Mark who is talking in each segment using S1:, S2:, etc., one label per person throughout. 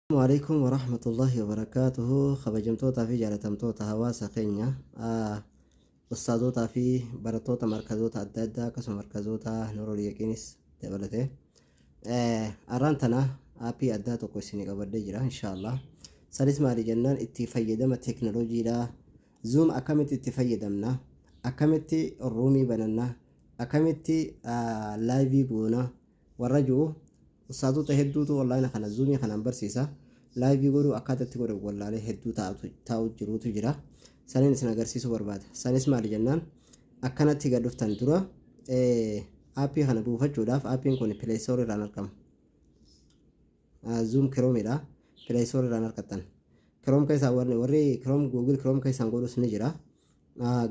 S1: Assalaamu alaikum warahmatullahi wabarakaatuhu. Kabajamtootaa fi jaalatamtoota hawaasa keenya, ustaazotaa fi barattoota markazoota adda addaa, akkasuma markazoota Nuurul Yaqiinis dabalatee, arraan tana aappii addaa tokko isinii qabadhee jira, inshaallah. Sanis maali jennaan, itti fayyadama teekinooloojiidha. Zoom akkamitti itti fayyadamna, akkamitti ruumii bananna, akkamitti laayivii goona warra ji'u, ustaazota hedduutu online kana zoomii kanaan barsiisa. Live godhuu akkaataa itti godhan wallaalee hedduu taa'u jiruutu jira. Saniin isin agarsiisuu barbaada. Sanis maali jennaan, akkanatti gad dhuftan. Dura aappii kana buufachuudhaaf, aappiin kun Play Store irraan argama. Zoom Chrome dha. Play Store irraan argattan. Chrome keessaa warri Chrome, Google Chrome keessaan godhus ni jira.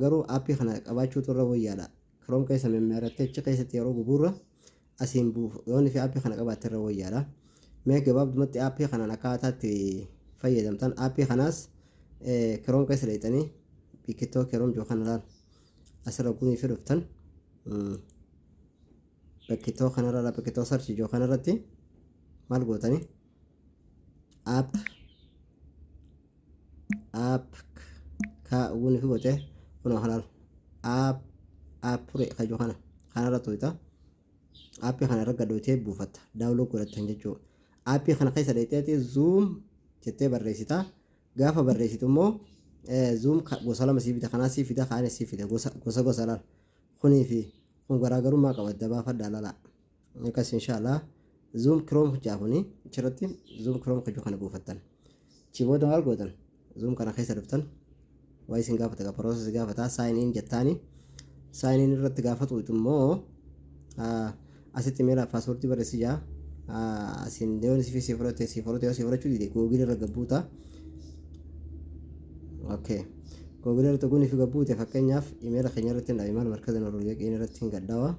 S1: Garuu aappii kana qabaachuutu irra wayyaadha. Chrome keessa memmeerattee achi keessatti yeroo gubuurra, asiin buuf yoonni fi aappii kana qabaatte irra wayyaadha. Mee gabaabdumatti aappii kanaan akkaataa itti fayyadamtan, aappii kanaas Chrome keessa leexanii bikittoo Chrome jiru kana laal asirra gunii fi dhuftan bakkitoo kanarra, bakkitoo search jiru kanarratti maal gootanii, app ka gunii fi gootee kunoo kanaal app aappure kajoo kana kanarra tuqxa. Aappii kana irra gadhootee buufatta, download godhattan jechuudha. Aappii kana keessa dheexeeti Zoom jettee barreessita. Gaafa barreessitu immoo Zoom gosa lama sii fida, kanaa sii fida, kaanis sii fida, gosa gosa gosa laal. Kunii fi kun garaagarummaa qaba, adda baafadhaa lala. Akkas inshaallah Zoom Chrome hojjaa kuni achirratti Zoom Chrome hojii kana buufattan. Achi booda maal gootan? Zoom kana keessa dhuftan, waa isin gaafata, process gaafata, sign in jettaani. Sign in irratti gaafatu immoo asitti meera paaswoordii barreessi jaa. Asiin yoon si si fudhate, si fudhate, yoo si fudhachuu dide Google irra gabbuuta. Okay. Google irratti guni fi gabbuute, fakkeenyaaf imeela keenya irratti hin dhabe, maal, markaza Nurul Yaqiin irratti hin gadhawa.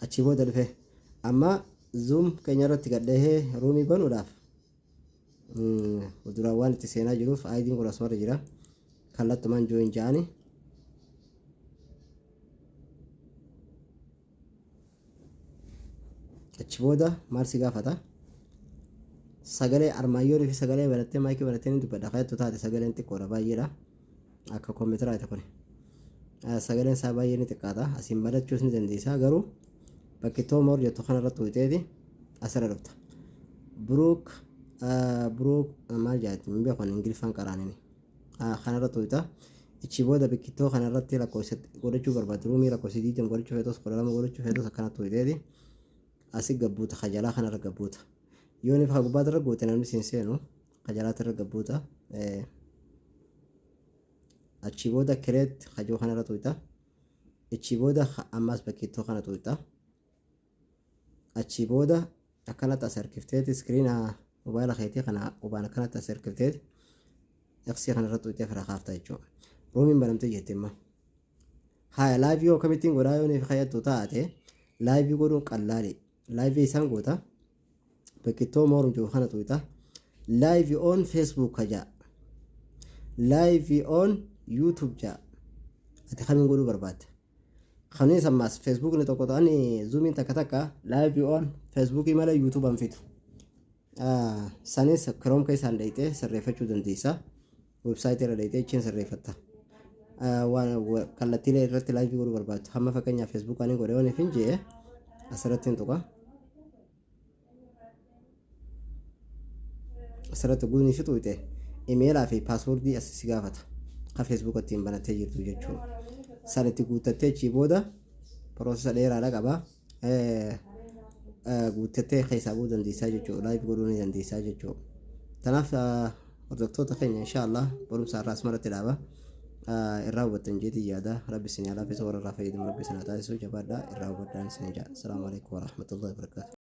S1: Achi booda dhufe amma Zoom keenya irratti gadhahee ruumii banuudhaaf duraan waan itti seenaa jiruuf IDn kun asumarra jira. Kallattumaan join ja'ani. Achi booda maal si gaafata? Sagalee armaayyoonii fi sagalee banattee, maayikii banattee ni dubbadha kayattu taate, sagaleen xiqqoodha baay'eedha. Akka koompitaraati kun sagaleen isaa baay'ee ni xiqqaata. Asiin banachuus ni dandeessa, garuu bakki too more jettu kanarratti tuqxeeti asirra dhufta. Breakout maal jedhati hin beeku, Ingiliffaan qaraanini kanarra tuqxa. Ichi booda biqittoo kanarratti lakkoofsa godhachuu barbaadu, ruumii lakkoofsa 20 godhachuu feetos, 12 godhachuu feetos, akkana tuqxeeti asi gabbuuta, kajalaa kanarra gabbuuta. Yoo inni fa gubbaatirra goote namni siin seenu, kajalaatirra gabbuuta. Achi booda create kajoo kanarra tuqxa. Achi booda ammas bakkittoo kana tuqxa. Achi booda akkanatti as harkifteeti, iskiriina mobaayila keetii kana qubaan akkanatti as harkifteeti, X kanarra tuqxee fira kaafta jechuudha. Ruumiin banamtee jirti amma. Haya, live yoo akkamittiin godhaa yoo niif kayyattu taate, live godhuun qallaali. Live isaan goota, bakkittoo more jiru kana tuqxa. Live on Facebook kajaa. Live on YouTube jaa. Ati kamiin godhuu barbaadde? Kanis ammaas Facebookni tokko ta'anii Zoomiin takka takka live on Facebookii malee YouTube an fidu. Sanis Chrome keessaan dhayxee sirreeffachuu dandeessa. Websaayitii irra dhayxee achiin sirreeffatta. Waan kallattiilee irratti live godhuu barbaaddu. Hamma fakkeenyaaf Facebook ani godhe waan hin jee asirratti hin tuqa. Asirratti guunii fi tuqxe imeelaa fi paaswoordii as si gaafata. Ka Facebook ittiin banattee jirtu jechuudha. San itti guuttattee achii booda process dheeraadha qaba. Guuttattee keessaa bu'uu dandeessaa jechuudha. Live godhuu ni dandeessaa jechuudha. Kanaaf hordoftoota keenya, inshaallah barumsa irraa asumarratti dhaaba. Irraa hubattan jeetii yaada. Rabbi isin haa laaffisu, warra irraa fayyadamu Rabbi isin haa taasisu. Jabaadhaa, irraa hubadhaan isin jaa. Asalaamu alaikum warahmatullahi wabarakatuh.